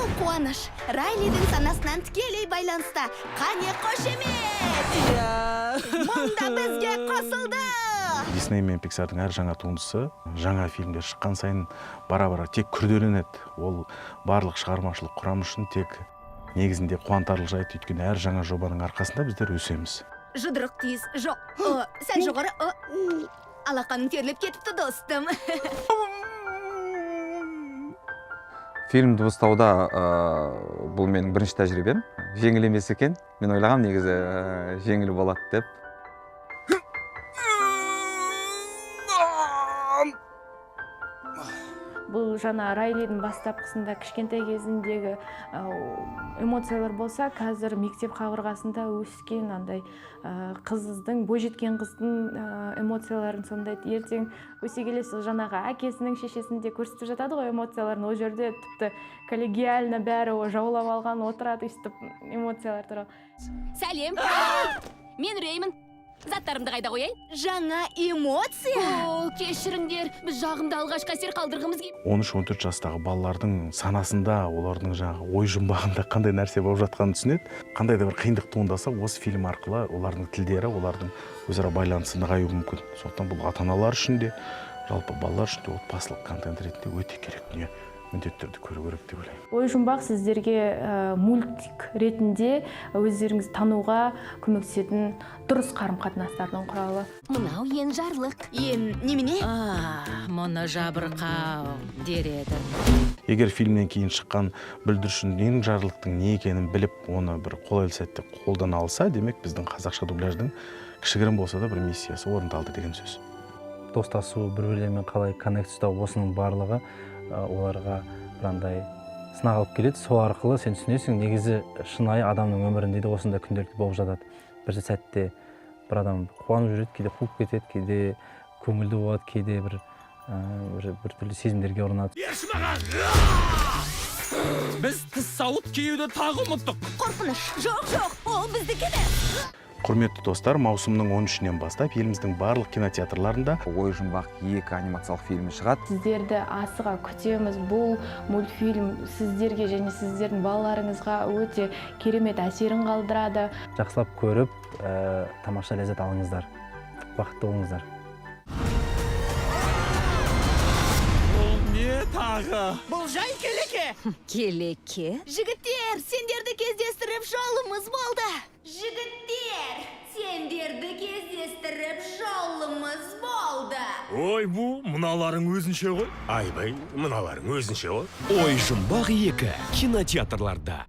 Бұл қуаныш Райлидің санасынан тікелей байланыста. Қане, қошемет! Мың да бізге қосылды! Дисней мен Пиксардың әр жаңа туындысы, жаңа фильмдер шыққан сайын бара бара тек күрделенеді. Ол барлық шығармашылық құрам үшін тек негізінде қуантарлық жайт, өйткені әр жаңа жобаның арқасында біздер өсеміз. Жұдырық тиіс. Жоқ, о, сәл жоғары. О. Алақаның терлеп кетіпті, достым. Фильм дыбыстауда бұл менің бірінші тәжірибем. Жеңіл емес екен. Мен ойлағам, негізі жеңіл болады деп. Бұл жаңа Райлидің бастапқысында, кішкентай кезіндегі эмоциялар болса, қазір мектеп қабырғасында өскен андай қыздың, бойжеткен қыздың эмоцияларын сомдайды. Ертең өсе келе сол жаңағы әкесінің, шешесінің де көрсетіп жатады ғой эмоцияларын. Ол жерде тіпті коллегиально бәрі жаулап алған отырады өйстіп эмоциялар туралы. Сәлем, мен Реймін. Заттарымды қайда қояйын? Жаңа эмоция? О, кешіріңдер, біз жағымды алғашқы әсер қалдырғымыз келіп. 13-14 жастағы балалардың санасында, олардың жаңағы ой жұмбағында қандай нәрсе болып жатқанын түсінеді. Қандай да бір қиындық туындаса, осы фильм арқылы олардың тілдері, олардың өзара байланысы нығаюы мүмкін. Сондықтан бұл ата аналар үшін де, жалпы балалар үшін де отбасылық контент ретінде өте керек дүние, міндетті түрде көру керек деп ойлаймын. Ой жұмбақ сіздерге мультик ретінде өздеріңізді тануға көмектесетін дұрыс қарым қатынастардың құралы. Мынау енжарлық. Ен немене? А, мұны жабырқау дер едім. Егер фильмнен кейін шыққан бүлдіршін енжарлықтың не екенін біліп, оны бір қолайлы сәтте қолдана алса, демек, біздің қазақша дубляждың кішігірім болса да бір миссиясы орындалды деген сөз. Достасу, бір бірлерімен қалай коннект ұстау, осының барлығы оларға бір андай сынақ алып келеді. Сол арқылы сен түсінесің, негізі шынайы адамның өмірінде де осындай күнделікті болып жатады. Бір сәтте бір адам қуанып жүреді, кейде қуып кетеді, кейде көңілді болады, кейде бір түрлі сезімдерге ұрынады. Берші маған! Біз тіс сауыт киюді тағы ұмыттық. Қорқыныш. Жоқ, жоқ, ол біздікі емес. Құрметті достар, маусымның 13-інен бастап еліміздің барлық кинотеатрларында «Ой жұмбақ 2» анимациялық фильмі шығады. Сіздерді асыға күтеміз. Бұл мультфильм сіздерге және сіздердің балаларыңызға өте керемет әсерін қалдырады. Жақсылап көріп, тамаша ләззат алыңыздар, бақытты болыңыздар. Бұл не тағы? Бұл жай келеке. Келеке? Жігіттер, сендерді кездестіріп жолымыз болды. Жігіттер, сендерді кездестіріп жолымыз болды. Ой, бұл мыналарың өзінше ғой. Айбай, мыналарың өзінше ғой. «Ой жұмбақ 2» кинотеатрларда.